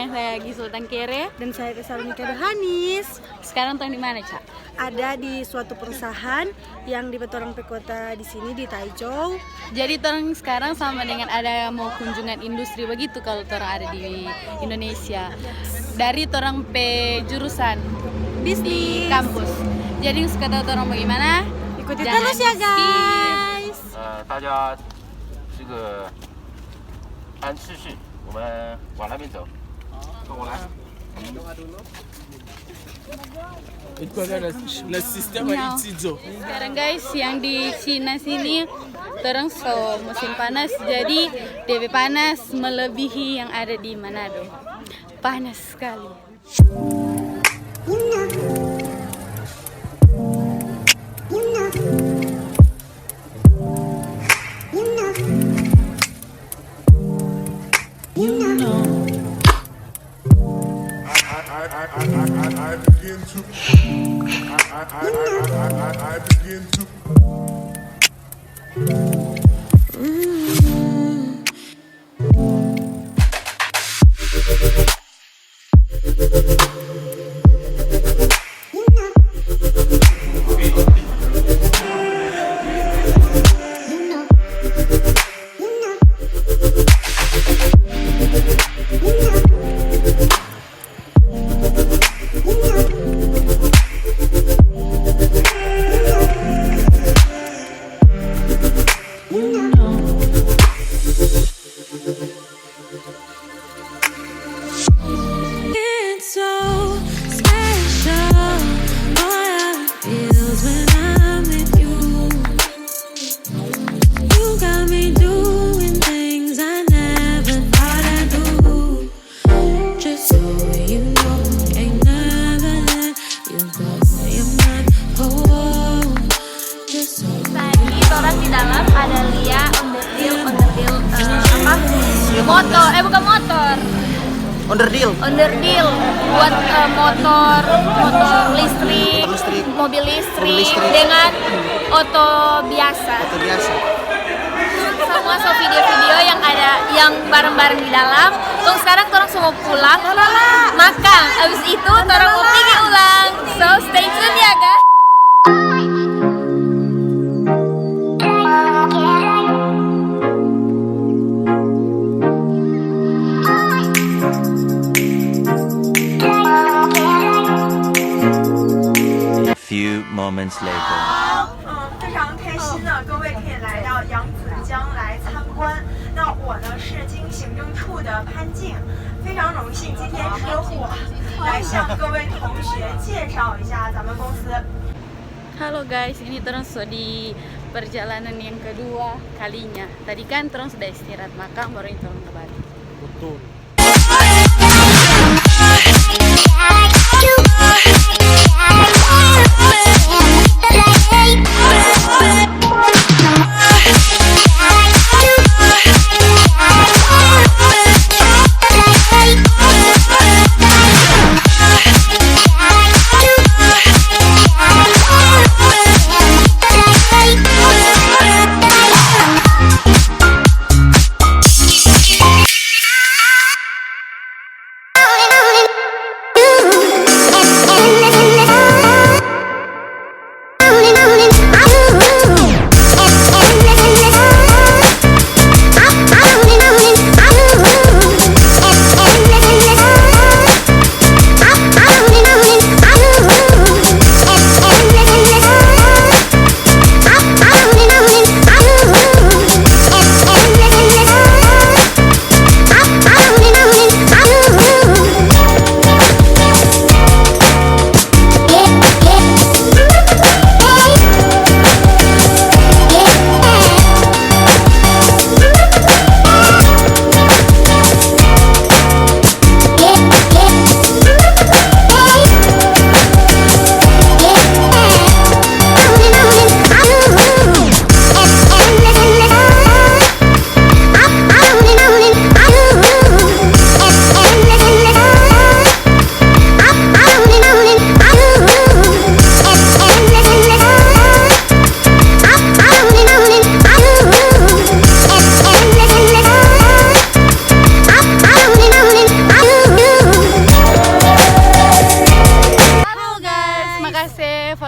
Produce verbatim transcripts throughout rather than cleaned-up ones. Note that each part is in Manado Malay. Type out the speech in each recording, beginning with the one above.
Saya Gisel Tangkere. Dan saya Tesalonika Yohanis. Sekarang tong di mana, Ca? Ada di suatu perusahaan yang di torang pe kota di sini, di Taizhou. Jadi, torang sekarang sama dengan ada mau kunjungan industri begitu kalau torang ada di Indonesia. Dari torang pe jurusan di Bisnis. Kampus. Jadi, suka tahu torang bagaimana? Ikuti Jangan terus ya, skip. Guys. 呃，大家这个按次序，我们往那边走，跟我来。 Itu ada le, le sistema Ichijo. Sekarang, guys, yang di Cina sini torang so musim panas, jadi depe panas melebihi yang ada di Manado. Panas sekali. I, I, I, I, I, I begin to. I, I, I, I, I, I, I begin to. It's so special, boy, how it feels when I'm with you. You got me doing things I never thought I'd do. Just so you know, ain't never let you go. You're mine, oh, just so Tadi torang di dalam ada lia on the deal, on the deal, eh, apa? Motor, eh, bukan motor. Onderdil. Onderdil buat, eh, motor, motor listrik, Motor listrik. Mobil listrik Mobil listrik. Dengan oto biasa. Oto biasa. Semua so video-video yang ada, yang bareng-bareng di dalam. Kong sekarang torang semua pulang. Makang, abis itu torang mau pigi ulang. So, stay tune ya, guys. A few moments later. 嗯，非常开心呢，各位可以来到扬子江来参观。那我呢是经营行政处的潘静，非常荣幸今天车祸来向各位同学介绍一下咱们公司。 Halo guys, ini torang so di perjalanan yang kedua kalinya. Tadi kan torang sudah istirahat makang, baru ini torang kembali. Betul.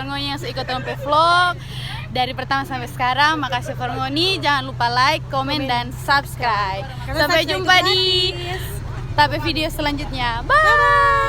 Ngoni yang so iko tong pe vlog dari pertama sampai sekarang, makasih for ngoni. Jangan lupa like, komen, dan subscribe. Sampai jumpa di ta pe video selanjutnya. Bye.